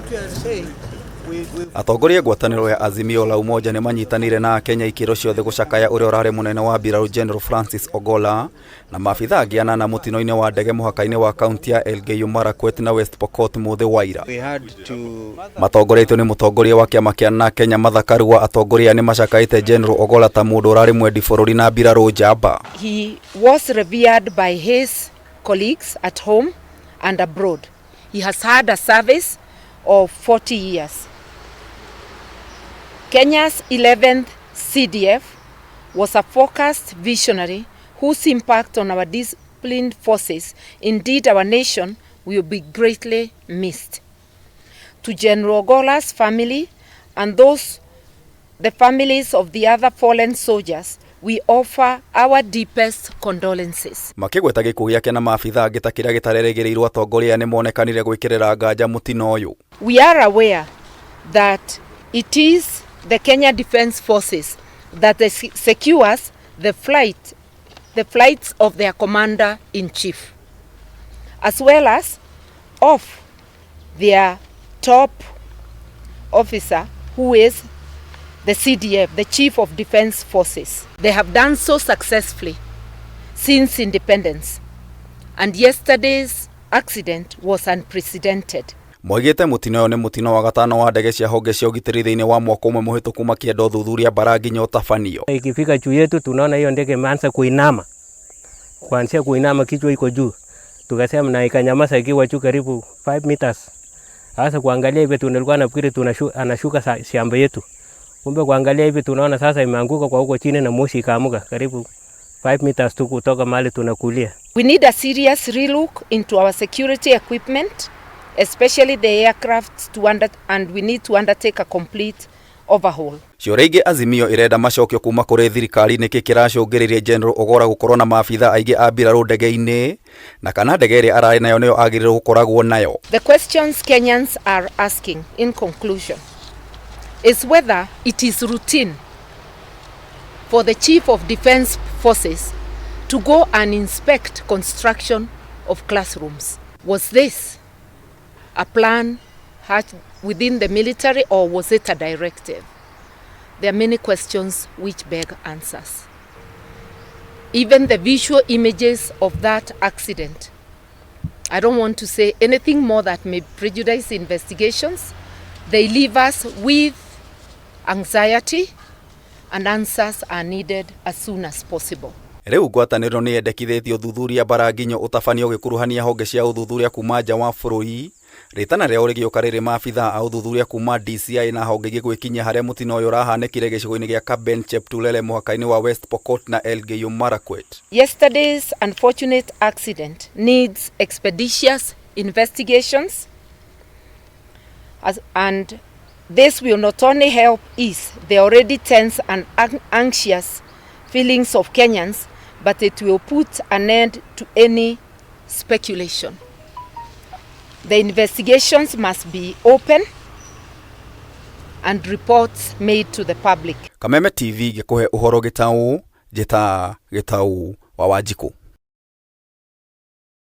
What we are saying, we Atongoria a ngwatanĩro ya Azimio la Umoja nĩ manyitanĩire na Akenya ikĩro ciothe gũcakaya ũrĩa ũrarĩ mũnene wa mbirarũ General Francis Ogolla na maabitha angĩ anana mũtino-inĩ wa ndege mũhaka-inĩ wa kaunti ya Elgeyo Marakwet na West Pokot mũthĩ wa ira. We had to Matongoretio nĩ mũtongoria wa kĩama kĩa na Kenya Martha Karua, atongoria nĩ macakaĩte General Ogolla ta mũndũ ũrarĩ mwendi bũrũri na mbirarũ njamba. He was revered by his colleagues at home and abroad. He has had a service of 40 years. Kenya's 11th CDF was a focused visionary whose impact on our disciplined forces, indeed our nation, will be greatly missed. To General Ogolla's family and those the families of the other fallen soldiers, we offer our deepest condolences. Makĩgweta gĩkuũ gĩake na maabitha angĩ ta kĩrĩa gĩtarerĩgĩrĩirwo, atongoria nĩ monekanire gwĩkĩrĩra nganja mũtino ũyũ. We are aware that it is the Kenya Defence Forces that secures the flights of their commander in chief, as well as of their top officer, who is the CDF, the Chief of Defence Forces. They have done so successfully since independence, and yesterday's accident was unprecedented. Moigĩte mũtino ũyũ nĩ mũtino wa gatano wa ndege cia honge cia ũgitĩri thĩinĩ wa mwaka ũmwe mũhĩtũku makĩenda ũthuthuria mbara nginya ũtabanio. Ikifika juu yetu tunaona hiyo ndege imeanza kuinama, kuanzia kuinama kichwa iko juu, tukasema na ikanyamaza ikiwa juu karibu 5 meters. Sasa kuangalia hivi tunalikuwa nafikiri anashuka shamba yetu, kumbe kuangalia hivi tunaona sasa imeanguka kwa huko chini na moshi ikaamuka karibu 5 meters tu kutoka mahali tunakulia. We need a serious relook into our security equipment, especially the aircraft, and we need to undertake a complete overhaul. Ciũria ingĩ Azimio ĩrenda macokio kuma kũrĩ thirikari nĩkĩ kĩracũngĩrĩirie General Ogolla gũkorwo na maabitha aingĩ a mbirarũ ndege-inĩ na kana ndege ĩrĩa ararĩ nayo nĩyo agĩrĩirwo gũkoragwo nayo. The questions Kenyans are asking in conclusion is whether it is routine for the Chief of Defence Forces to go and inspect construction of classrooms. Was this a plan hatched within the military or was it a directive? There are many questions which beg answers. Even the visual images of that accident, I don't want to say anything more that may prejudice investigations. They leave us with anxiety, and answers are needed as soon as possible. Rĩu ngwatanĩro nĩ yendekithĩtie ũthuthuria mbara nginyo ũtabanio ũgĩkuruhania honge cia ũthuthuria kuma nja wa bũrũri, rĩtana rĩao rĩgĩũka rĩrĩ maabitha a ũthuthuria kuma DCI na honge ingĩ gwĩkinyia harĩa mũtino ũyũ ũrahanĩkire gĩcigo-inĩ gĩa Kaben Cheptulele mũhaka-inĩ wa West Pokot na Elgeyo Marakwet. Yesterday's unfortunate accident needs expeditious investigations, and this will not only help ease the already tense and anxious feelings of Kenyans, but it will put an end to any speculation. The investigations must be open and reports made to the public. Kameme TV gĩkũhe ũhoro gĩtaũ, njĩta Gĩtaũ wa Wanjikũ.